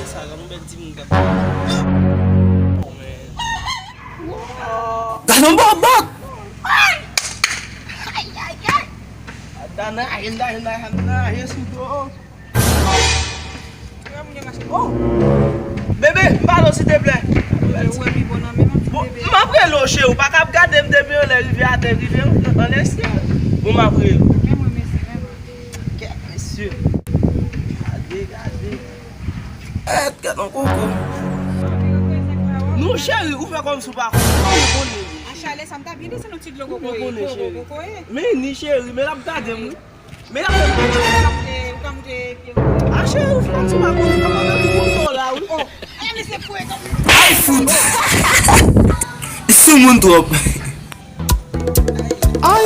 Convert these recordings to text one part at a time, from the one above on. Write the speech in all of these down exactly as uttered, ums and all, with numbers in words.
Sa, gade yon bèl timoun k ap. Oh, man. Gade yon bòbòt! Ay! Ay, ay, ay! Dana, Dana, Dana, Dana, Dana, sou do. Oh! Bebe, m pale w, silteplè. Bon, m ap rele w, cheri, ou pa ka ap gade m depi yon lè rive atè, rive anlè syèl. Bon, m ap rele w. Kèt, mesye. Gade, gade. Èt, kèt, yon koko. Non, cheri, ou fè kòmsi ou pa konnen. Ou konnen. Achale, sa m ta byen desann yon ti dlo kokoye. Ou konnen, cheri. Men ni, cheri, men l ap gade m, wi. Men l ap gade m. Ou ka moute pye w. A, cheri, ou fè kòmsi ou pa konnen. Ou pa konnen, ou konnen la, wi. Oh, ay, mesye fou, e kòm. Ay, fout! Soumoun twòp. Ay!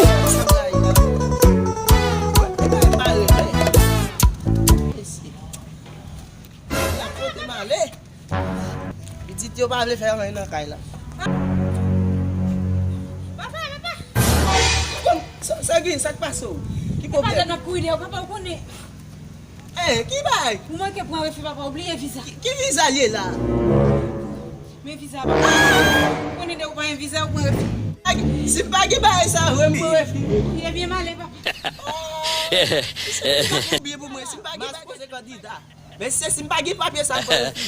Pitit yo pa vle fè anyen nan kay la. Papa, papa! Sa, sa gen, sa k pase w? Ki pwoblèm? Papa, n ap kouri dèyè w, papa, ou konnen. Eh, ki bagay? Ou manke pran refi, papa, ou bliye viza. Ki, ki viza l ye la? Men viza, papa. Ou konnen de ou pa gen viza, ou pran refi. Si m pa gen bagay sa, vre m pran refi. Ou ye byen male, papa. Ou byen pou mwen, si m pa gen bagay. Mesye, si m pa gen papye sa, m pran refi.